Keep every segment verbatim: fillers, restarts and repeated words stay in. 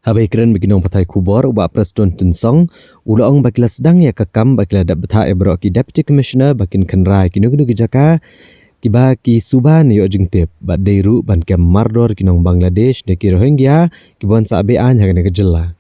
Haba ïakren bad ki nongpathai khubor, u Bah Prestone Tynsong u la ong ba ki la sdang ïa ka kam bad ki la dep bthah ïa baroh ki Deputy Commissioner ba kin khynra ïa kino kino ki jaka kiba ki suba ne ïoh jingtip, bad dei ruh ban kem mardor ki nong Bangladesh ne ki Rohingya kiba wan sah be-aiñ ha kane ka jylla.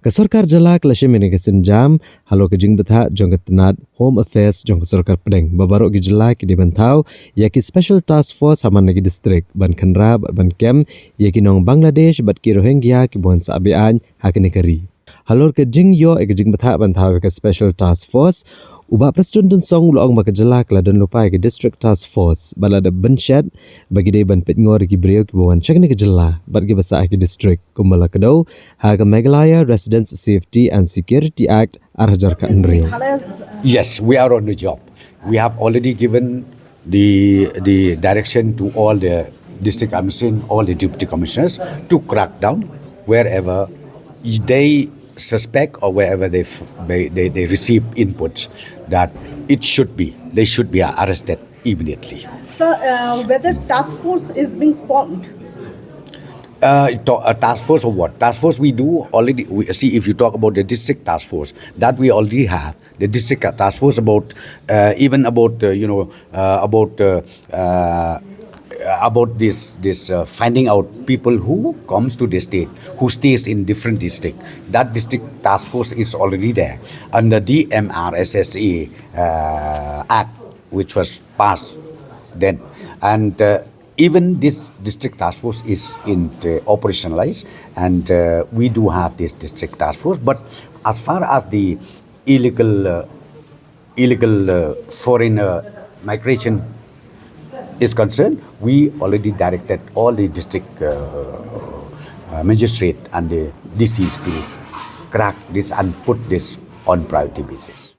Ka sorkar jylla ka la shim ïa kane ka sienjam halor ka jingbthah jong ka tnat Home Affairs jong ka sorkar pdeng ba baroh ki jylla ki dei ban thaw ïa ki Special Task Force ha man la ki district ban khynra bad ban kem ïa ki nong Bangladesh bad ki Rohingya kiba wan sah be-aiñ ha kane ka ri. Halor ka jingïoh ïa ka jingbthah ban thaw ïa ka Special Task Force, u Bah Prestone Tynsong u la ong ba ka jylla ka la don lypa ïa ka District Task Force bad la dep bynshet ba ki dei ban peitngor ïa ki briew kiba wan sha kane ka jylla bad kiba sah ha ki district, kumba la kdew ha ka Meghalaya Residents Safety and Security Act ar hajar khathynriew. Yes, we are on the job. We have already given the the direction to all the district commission, all the deputy commissioners to crack down wherever they suspect or wherever they f- they, they, they receive inputs that it should be they should be arrested immediately. Sir, uh, whether task force is being formed? Uh, to, a task force of what? Task force we do already. We, see, if you talk about the district task force, that we already have. The district task force about uh, even about uh, you know uh, about uh, uh, about this this uh, finding out people who comes to the state, who stays in different district. That district task force is already there under the M R S S A uh, Act, which was passed then, and uh, even this district task force is in uh, operationalized, and uh, we do have this district task force. But as far as the illegal uh, illegal uh, foreign uh, migration is concerned, we already directed all the district uh, uh, magistrate and the D Cs to crack this and put this on priority basis.